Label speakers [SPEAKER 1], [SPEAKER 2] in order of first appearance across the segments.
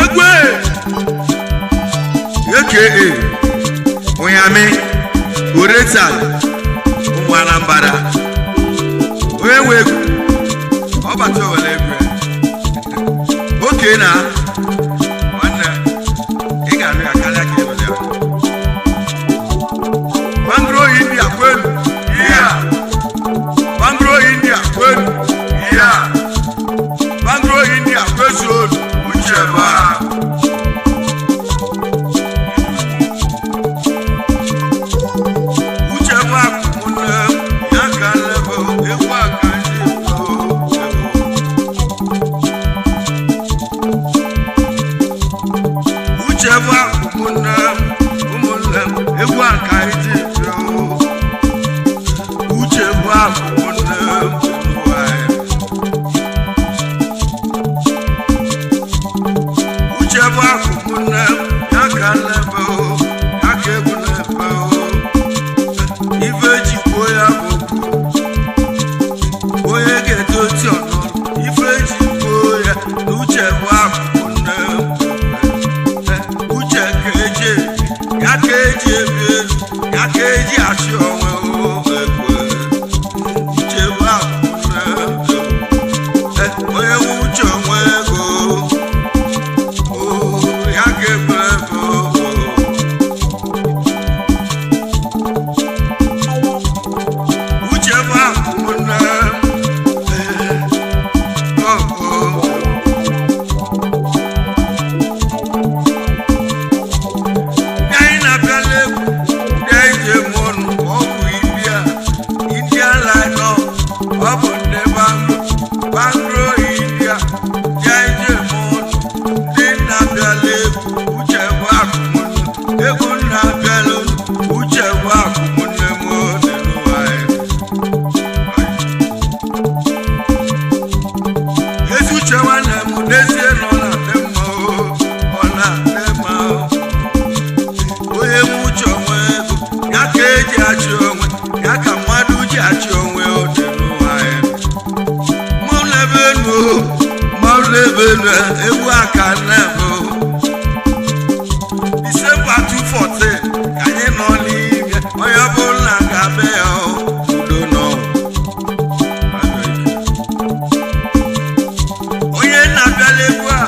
[SPEAKER 1] Egwe aka Onyami Oriental ụmụ Anambra onye nwe egwu ọbata owere egwu ya oke na nwanne ị ga-anụ ya karịa ka ewere ya. Bangro India kwenu iya, Bangro India kwenu iya, Bangro India kwezuonu uche ba. Uche bụ akụmụnne ya ka lebo egwu aka ndị Igbo. Uche bụ akụmụnne ụmụnne m egwu aka ndị Igbo. Uche bụ akụmụnne ụmụ anyị. Uche bụ akụmụnne ya ka lebo ya ka egwu lebo. Ife jikwuo ya bụ okwu onye ga-edozi ọnụ ife jikwuo ya na uche bụ akụkụ nne uche ka eji ebi ya ka eji ebi elu ya ka eji achị onwe egwu. Uche bụ akụkụ nne onye nwe uche onwe ego ya ka egwu ego. Uche bụ akụnne ndị anyị na-abịala egwu ndị anyị ji eme ọnụ ọ bụ India India line up ọ bụ ndị Banglo Banglo India ndị anyị ji eme ọnụ ndị na-abịala egwu uche bụ akụnne egwu na-abịala uche bụ akụnne m dị n'ụwa anyị. Ezi uche nwanne m n'ezie nọ na-adị mma o, ọ na-adị mma o. Onye nwe uche onwe ego ya ka eji achị onwe ya ka mmadụ ji achị onwe o dị n'ụwa ya. Mụ n'ebe enu o, mụ n'ebe enu egwu aka nne m o. Disemba 214 ka anyị nọ n'ime onye ọbụla ga-abịa ya o, udo nọ. Onye na-abịala egwu a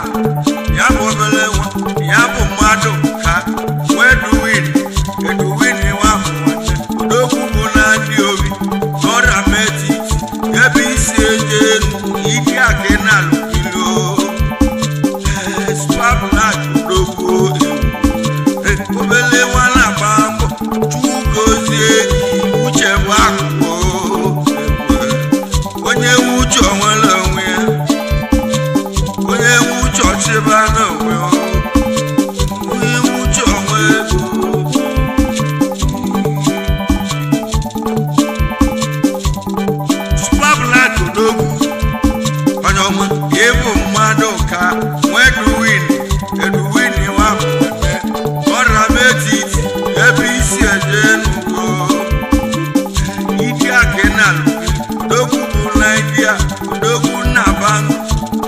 [SPEAKER 1] ya bụ obere nwa ya bụ mmadụ ka nwee Eduwin Eduwin nwa ahụ nwanne odogwu bụ na ndị obi n'ọrịa metiti ebe isi eje elu ike akịnalụkilo spablak odogwu ewu obele nwa na-agba mbọ Chukwu gozie uche bụ akụkụ onye nwe uche onwere onwe ya onye nwe uche ọchịba n'onwe onye nwe uche onwe ego. Super Black odogwu onye ọma ịbụ mmadụ ka nwee Eduwin Eduwin nwa nwanne ọra m etiti ebe isi eje n'ugo India kenal odogwu bụ Naịjirịa odogwu na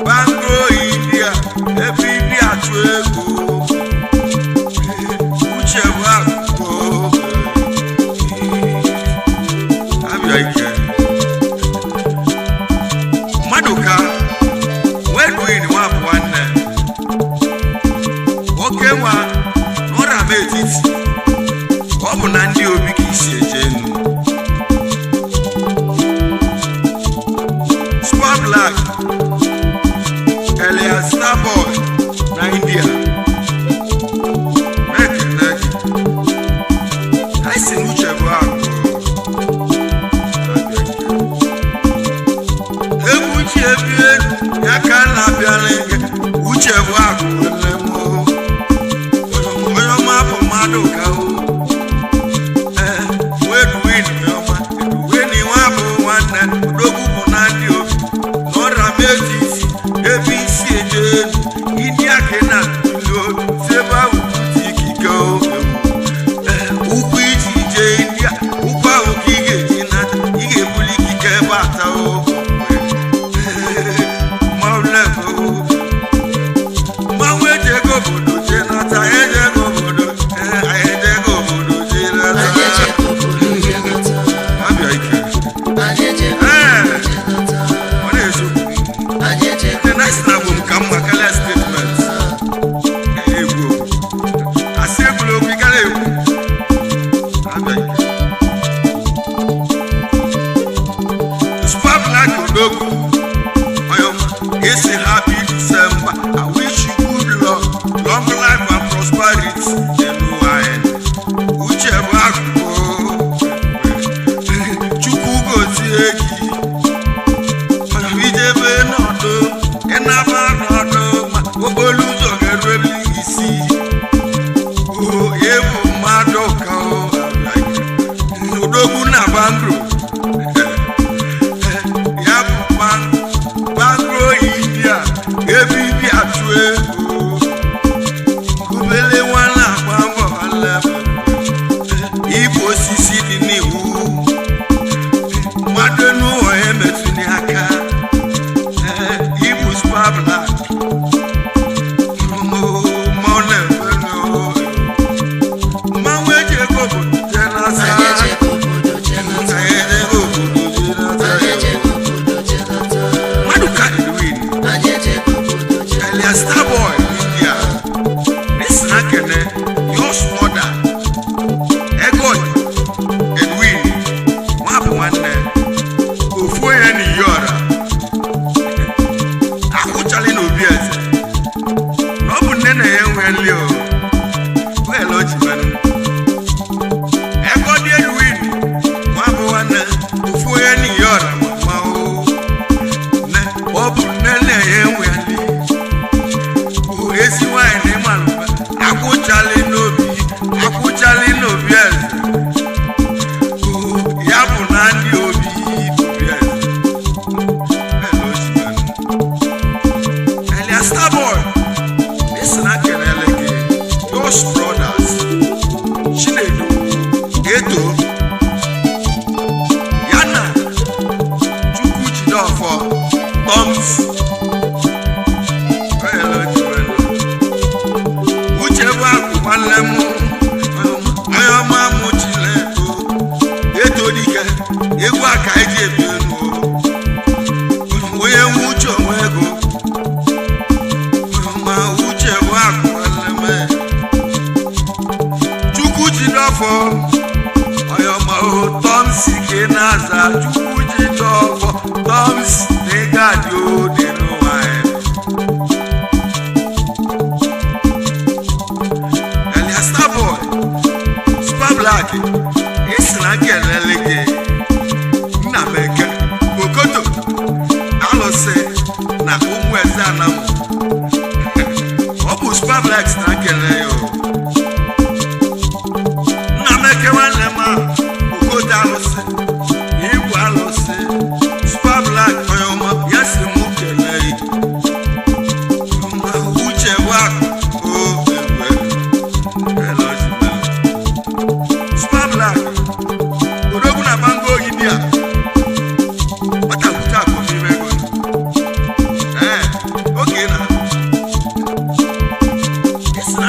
[SPEAKER 1] Banglo India ebe India chụ ego uche bụ akụkụ abịa ike mmadụ ka Wedwin nwa bụ nwanne oke nwa n'ọra m etiti ọ bụ na ndị obi ka isi eje enu. Super Black Elias Starboy na India mekene gị anyị si n'uche bụ akụ egwu ji ebi elu ya ka na-abịala gị uche bụ akụ nne m onye ọma bụ mmadụ ka o. Ee, Odogwu na Bangro, ya bụ Bangro India, ebe ibi atụ ego kubele nwa na-agba mbọ nwanne m. Ibu osisi dị n'iwu mmadụ n'ụwa emetụghị aka. Ibu spabla mmanwụ eji ego bụ jenasa.
[SPEAKER 2] Anyị ejego obodo jenata.
[SPEAKER 1] Anyị ejego obodo jenata.
[SPEAKER 2] Anyị ejego obodo jenata.
[SPEAKER 1] Mmadụ ka Edwin
[SPEAKER 2] Anyị ejego obodo jenata.
[SPEAKER 1] Elias Starboy India Nisna Kene Yours mother Egon Edwin nwa bụ nwanne ofu onye na Iyora akwụchalị na obi eze na ọ bụ nne na ya enwe nli o wel o ji menụ Egon Edwin nwa bụ nwanne ofu onye na Iyora ma o nne ọ bụ nne na ya enwe nli ezi nwanyị na ịmalụba akwụchalị n'obi akwụchalị n'obi eze ya bụ na ndị obi obi eze. Elias Starboy esi na kelele gị Jos Brothers Chinedu Eto ya na Chukwu Jideofor Toms. Uche bụ akụ nwanne m onye ọma m chileto eto dike egwu aka eji ebi elu onye nwe uche onwe ego ma uche bụ akụ nwanne m Chukwu Jideofor onye ọma o Tomsi ka ị na-aza Chukwu Jideofor Tomsi na ị ga-adị ode n'ụwa anyị. Elias Starboy Super Black esi na nkelele gị nna m eke Okoto alụsị na ụmụ eze anamụ ọ bụ Super Black si na nkele ya o. Nna m eke nwanne m a Okoto alụsị igwe alụsị Super Black onye ọma ya si mụ kelee ya. Ma uche bụ akụ o egwe. Super Black odogwu na bango India nwata akụ n'ime ego ee oge na esi na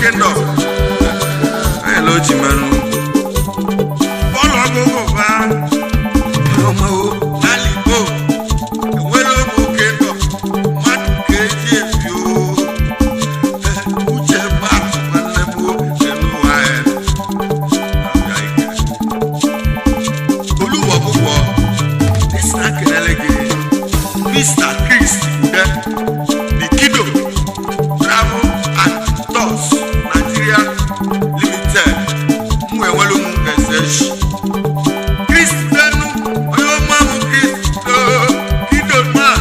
[SPEAKER 1] Kingdom. Anyị lọ ji mmanụ. Bọ́ọ̀lù ọgụgụ ba ọmọ o n'aligbo enwere ụmụ Kingdom mmadụ ka eji ebi o. Uche ba nwanne m o n'ụwa ya. Abịa ike. Olúwo púpọ̀ nísìnyí akelele gị Mr. Chris Ude the Kido Travel and Tours Nigeria Limited mụ enwere ụmụ ezechi Chris Denu onye ọma mụ Chris Kido man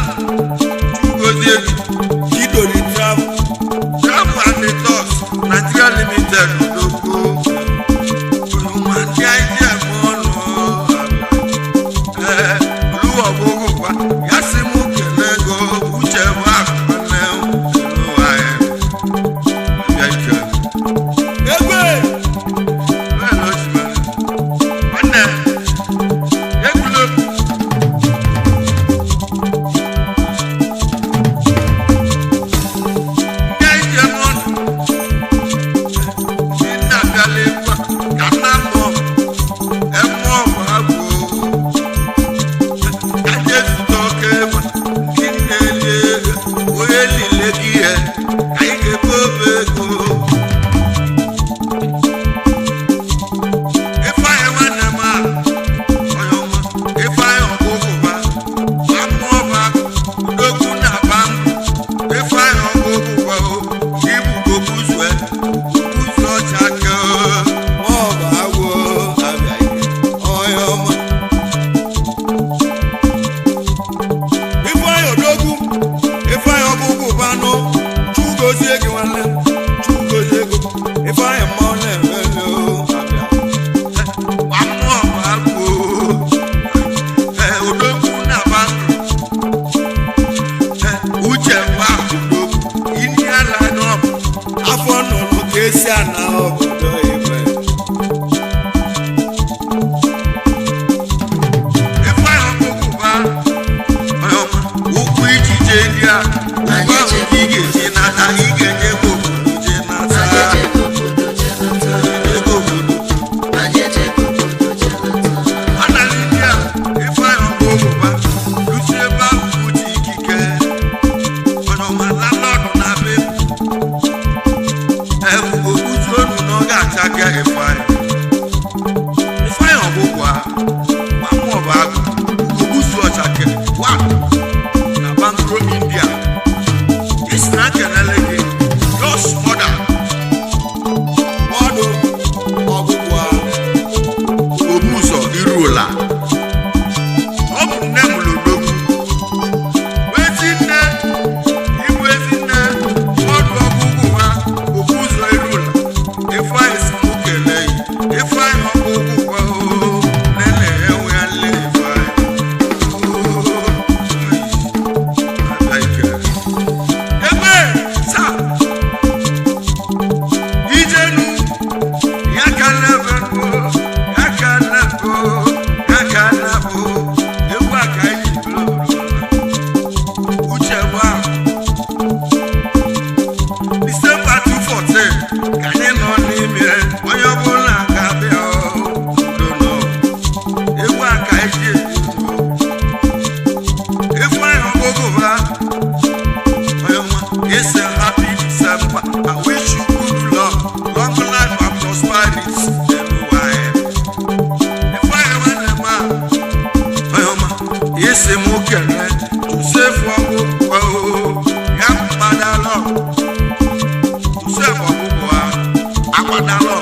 [SPEAKER 1] Chukwugozie Kido the Travel Travel and the Tours Nigeria Limited Odogwu olùmọ̀ àti àìjẹ́ ẹ̀mọ́ ọ̀nà olúwa gbogbo wa yasi mú kẹlẹ go uche wa kọlẹ olúwa ẹ ẹbí àìkẹ. Egbe bẹ́ẹ̀ ló ti mẹ́rin nwanne egwulo. Ndị àìjẹ́ ẹ̀mọ́ ọ̀nà ndị nna abịala egwu a ka nna mụọ ẹ̀mọ́ ọ̀bà gbòó onye lile gị ihe ka anyị ga-ebe obe ego ifeanyị nwanne m a onye ọma ifeanyị ọgụgụba amụọba odogwu na aba mbụ ifeanyị ọgụgụba o ibu gobuzue gobuzu ọcha ke
[SPEAKER 3] Maọbụ agwọ abịa ike, onye ọma. Ifeanyị Odogwu, Ifeanyị ọgụgụ banụ, Chugozie gị nwanne, Chugozie gị, Ifeanyị mmanwụ na-emelu abịa.
[SPEAKER 1] amụọba gboo odogwu na aba mbụ uche gba odogwu ini ala n'ọbụ
[SPEAKER 3] Afọ nnụnụ ka esi ana obodo ibe.
[SPEAKER 1] Ifeanyị ọkụkụba ụkwụ ijije ndị a ụkwụ ahụ ka ị ga-eji nata ị ga-eje ebe obodo jee nata
[SPEAKER 2] Anyị ejego obodo jenata.
[SPEAKER 1] ebe obodo
[SPEAKER 2] Anyị ejego obodo jenata.
[SPEAKER 1] anala ndị a Ifeanyị ọkụkụba lusi ebe ahụ uche ikike mana ọma landlord na be ebubo butu onu na ọ ga-acha gị Ifeanyị Ifeanyị ọgwụgwa ma mụ ọba agụ ogbusu ọchake wa na Bangro India isi na kelele gị jos mother
[SPEAKER 3] Mmadụ ọgụgụ a,
[SPEAKER 1] obuzo iruola ọ bụ nne m lodogwu ezinne ịbụ ezinne ọdụ ọgwụgwụ ha obuzo iruola ifeanyị si mụ kelee yi ifeanyị ọgwụgwụ kwa oo nene enwe ya nle ifeanyị Oo, ai, abịa ike. Ebe taa ijenu ya ka na-ebe ya ka na-ebo ya ka na-abụ egwu a ka anyị ji bụrụ obodo uche bụ ahụ Disemba 214 ka anyị nọ n'ime onye ọbụla ga-abịa udo nọ egwu a ka anyị ji ebi ndụ egwu anyị ọgụgụba onye ọma it's a happy December I wish you good luck long life and prosperity n'ụwa anyị ifeanyị nwanne m a onye ọma isi mụ kele Joseph ọgwụgwọ ya mkpadalọ Joseph ọgwụgwọ akpadalọ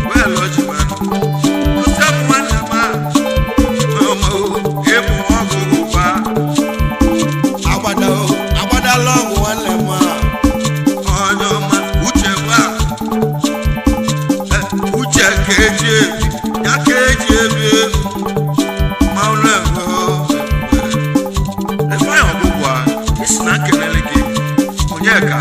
[SPEAKER 1] wee lọ ji manụ Joseph nwanne m a onye ọma ịbụ ọgwụgwọ
[SPEAKER 3] agbada o, agbadala ọgwụ nwanne m a.
[SPEAKER 1] onye ọma uche gba uche ka eji ebi ya ka eji ebi ma ụlọ ego Ifeanyị ọgwụgwọ a isi na nkelele gị Onyeka